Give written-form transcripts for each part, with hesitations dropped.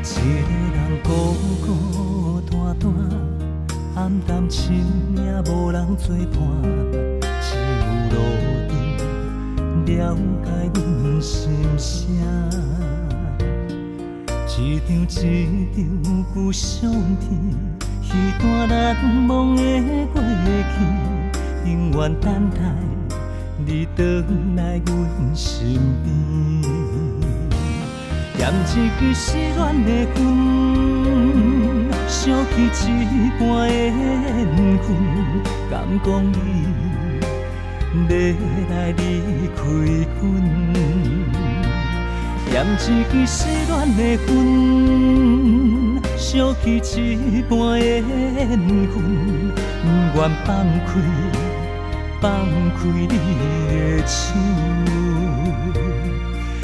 一个人孤孤單單，暗淡深夜無人做伴，只有路燈了解阮心聲。一張一張舊相片，彼段難忘的過去，永遠等待你轉來阮身邊。踮一支失戀的煙，想起這段緣分，敢講你欲來離開阮？踮一支失戀的煙，想起這段緣分，不願放開，放開你的手。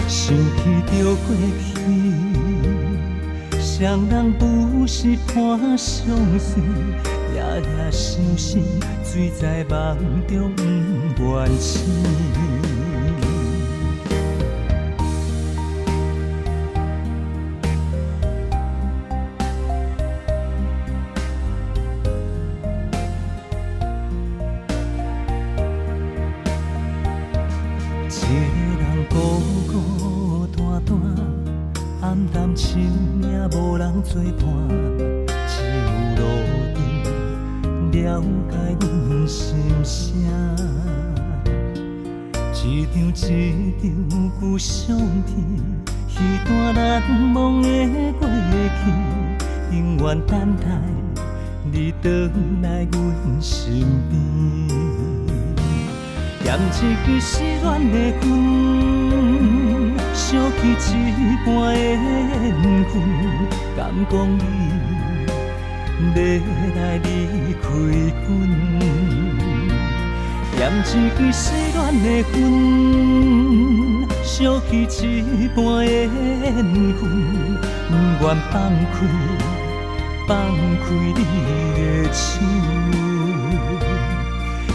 想起著過去，誰人不是伴相隨？夜夜傷心，醉在夢中不願醒。一個人孤孤單單，暗淡深夜無人做伴，只有路燈了解阮心聲。一張一張舊相片，彼段難忘的過去，永遠等待你轉來阮身邊。踮一支失戀的煙，想起這段緣分，敢講你欲來離開阮？踮一支失戀的煙，想起這段緣分，不願放開，放開你的手。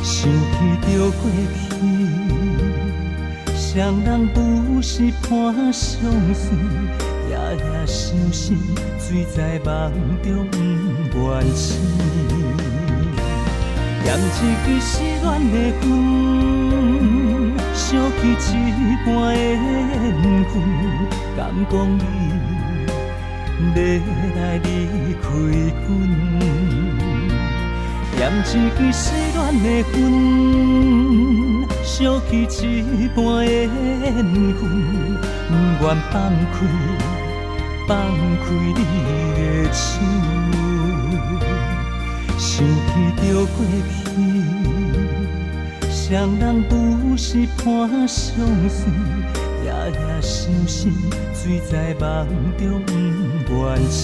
想起著過去，誰人不是伴相隨？夜夜傷心，醉在夢中不願醒。踮一支失戀的煙，想起這段緣分，敢講你欲來離開阮？踮一支失戀的煙，想起這段緣分，不願放開，放開你的手。想起著過去，誰人不是伴相隨？夜夜傷心，醉在夢中不願醒。